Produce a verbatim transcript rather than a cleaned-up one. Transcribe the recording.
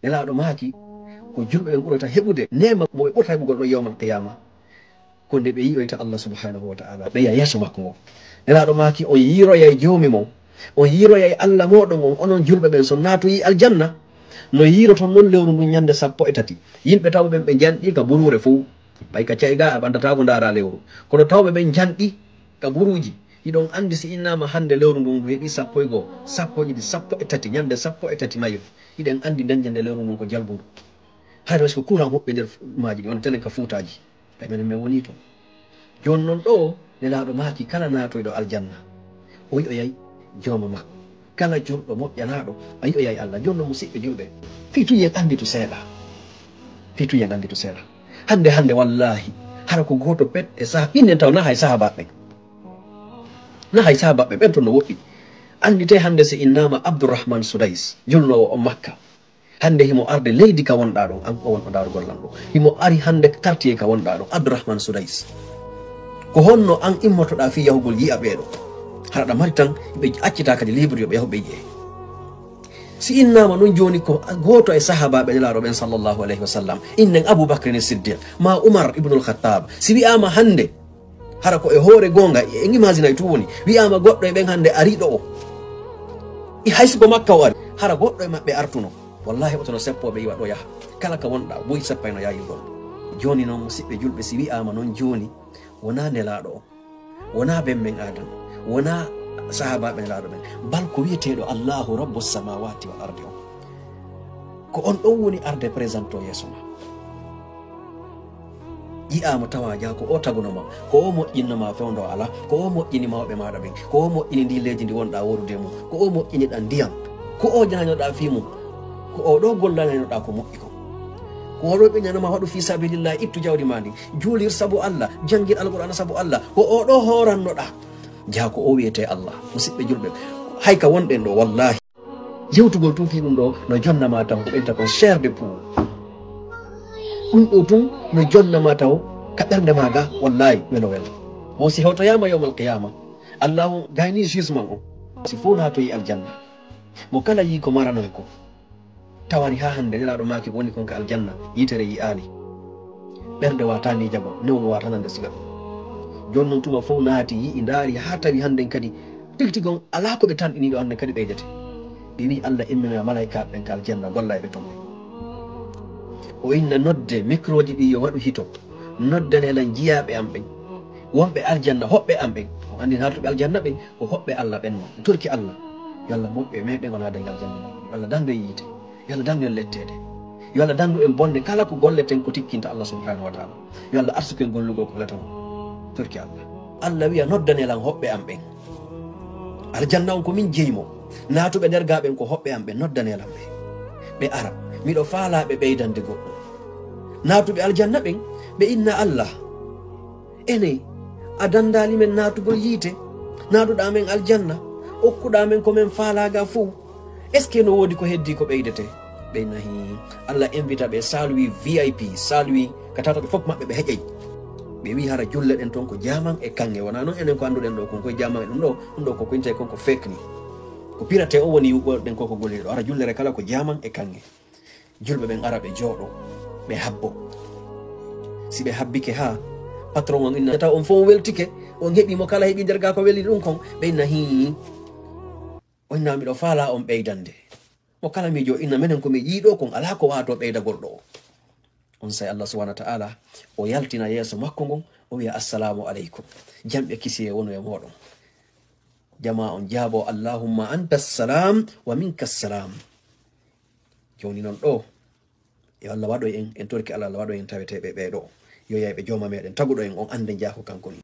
Nelaaɗo maaki, ko julɓe ɓen ɓurata heɓude neema mo ɓe ɓurata heɓugol ɗon yawmal qiyaama, ko nde ɓe yi'oyta Allah subhanahu wa ta'ala, ɓe yi'a yeeso makko ngon. Nelaaɗo maaki, on yiiroyay Joomi mon, on yiiroyay Allah mooɗon on, onon julɓe ɓen, so naatoyi aljanna, no yiiroton non lewru ndun ñande sappo e tati. Yimɓe tawɓe ɓen ɓe janɗi ka buruure fow, ɓay ka cayga a ɓanndataa ko ndaaraa lewru. Kono tawɓe ɓen janɗi ka buruuji, hiɗon anndi si innaama hannde lewru ndun ndu heɓii sappo e goo, sappo e ɗiɗi, sappo e tati, ñande sappo e tati mayo, hiɗen anndi nden ñande lewru ndun ko jalbundu. Hay ɗo si ko courant huɓɓi nder maaji ɗi, on telen ka fuutaaji. Ɓay menen men wonii ton. Jooni non ɗoo, Nelaaɗo maaki kala naatoyɗo aljanna, o yi'oyay Jooma makko. Kala julɗo moƴƴanaaɗo, a yi'oyay Allah. Jooni non musiɓɓe julɓe, fii tun en annditu seeɗa. Fii tun en annditu seeɗa. Hannde, hannde, wallaahi, hara ko gooto pet e sah-, innen taw na hay sahaabaaɓe ɓen. Na hay sahaabaaɓe ɓen ton no woɗɗi. Annditee hannde si innaama Abdurrahman Sudais, julnoowo on Makka. Hannde himo arde leydi ka wonɗaa ɗon, an o wonɗo ndaarugol lan ɗoo. Himo ari hannde quartier ka wonɗaa ɗon, Abdurrahman Sudais. Ko honno an immotoɗaa fii yahugol yi'a ɓee ɗoo? Hara ɗa mari tan, ɓe accitaa kadi libre yo ɓe yahu ɓe yi'ee. Si innaama non jooni ko gooto e sahaabaaɓe Nelaaɗo ɓen sallallahu alayhi wa sallam, innen Abu Bakrin Siddiq, maa Umar ibnul Khattab, si wi'aama hannde, hara ko e hoore goonga, en imaginay tun woni, wi'aama goɗɗo e ɓen hannde arii ɗoo. I hay si ko Makka o ari, hara goɗɗo e maɓɓe artuno. Wallaahi, oto no seppooɓe iwa ɗoo yaha. Kala ka wonɗaa, boy seppay no yaayugol. Jooni non, musiɓɓe julɓe, si wi'aama non jooni, wonaa Nelaaɗo on, wonaa ben men Aadama, wonaa sahaabaaɓe Nelaaɗo ɓen, bal ko wi'eteeɗo Allahu Rabbu Samawati wal Ardi on. Ko on ɗon woni arde présentoo yeeso ma. Yi'aama tawa jaa ko o taguno ma, ko o moƴƴinno ma fewndo alaa, ko o moƴƴini mawɓe maaɗa ɓen, ko o moƴƴini ndii leydi ndi wonɗaa worude e mum, ko o moƴƴini ɗan ndiyam, ko o jananoɗaa fii mum, ko o ɗoo gollanaynoɗaa ko moƴƴi kon. Ko o ɗoo ɓe ñanoma waɗu fii sabilillahi, ittu jawdi maa ndin, juulir sabu Allah, janngir Alqur'aana sabu Allah, ko o ɗoo hoorannoɗaa. Jaa ko o wi'etee Allah, musiɓɓe julɓe, hay ka wonɗen ɗoo, wallaahi. Yewtugol tun fii ɗun ɗoo no jonna ma taw, ko ɓeyta kon chair de poule. Ɗun ɗoo tun no jonna ma taw ka ɓernde maa ga, wallaahi, welo welo. Mo si hewtoyaama yawmal qiyaama, Allahu gayni jugement on, si fow naatoyi aljanna. Mo kala yii ko maranon ko, tawani haa hannde Nelaaɗo maaki ko woni kon ka aljanna, yitere yi'aali. Ɓernde waataa miijagol, newno waataa nande siga ɗun. Jooni non tuma fow naati, yi'i, ndaari, haa tawi hannden kadi tigi tigi on alaa ko ɓe tanɗiniiɗo hannden kadi ɓeydete. Ɓe wi'i Allah immina malaykaaɓe ɓen ka aljanna, gollay ɓe ton ɓen. O inna nodde microji ɗi yo waɗu hito, noddanee lan jiyaaɓe am ɓen, wonɓe aljanna, hoɓɓe am ɓen. On anndi naatuɓe aljanna ɓen ko hoɓɓe Allah ɓen non. Torki Allah, yo Allah moƴƴo e meɗen, o naada e aljanna. Yo Allah dandu en yiite. Yo Allah dandu en letteede. Yo Allah dandu en bonde kala ko golleten ko tikkinta Allah subhanahu wa ta'ala. Yo Allah arsuku en gollugol ko welata mo. Torki Allah. Allah wi'a, noddanee lan hoɓɓe am ɓen. Aljanna on ko min jeyi mo. Naatuɓe nder gaa ɓen ko hoɓɓe am ɓen, noddanee lan ɓe. Ɓe ara. Miɗo faalaa ɓe ɓeydande goɗɗum. Naatuɓe aljanna ɓen, ɓe inna Allah. Ene, a dandaali men naatugol yiite, naaduɗaa men aljanna, okkuɗaa men ko men faalaa ga fow. Est-ce que no woodi ko heddii ko ɓeydetee? Ɓe nahi. Allah invita ɓe saalwi V I P, saalwi ka tawata ɓe fof maɓɓe ɓe heƴay. Ɓe wi'i hara julle ɗen ton ko jaaman e kaŋŋe. Wonaa non enen ko annduɗen ɗoo kon koye jaaman e ɗum ɗoo, ɗum ɗoo ko ko intee kon ko fake ni. Ko pirate on woni yuɓɓorɗen ko ko golliri ɗoo. Hara jullere kala ko jaaman e kaŋŋe. Julɓe ɓen ara ɓe jooɗo, ɓe habbo. Si ɓe habbike haa, patron on inna, taw on fof weltike, on heɓi mo kala heɓi nder gaa ko weli ɗum kon, ɓe inna hii. O inna miɗo faalaa on ɓeydande. Mo kala miijo inna menen ko mi yiɗi ɗoo kon alaa ko waato ɓeydagol ɗoo. On say Allah subhanahu wa ta'ala o yaltina yeeso makko ngon, o wi'a, "Assalamu aleykum. Jam e kisiyee wonu e mooɗon." Jamaa on jaabo, "Allahumma anta salam wa minka salam." Jooni non ɗoo, yo Allah waɗoy en, en torki Allah, Allah waɗoy en taweteeɓe ɓee ɗoo. Yo yayɓe Jooma meɗen taguɗo en, on annde njaako kanko ni.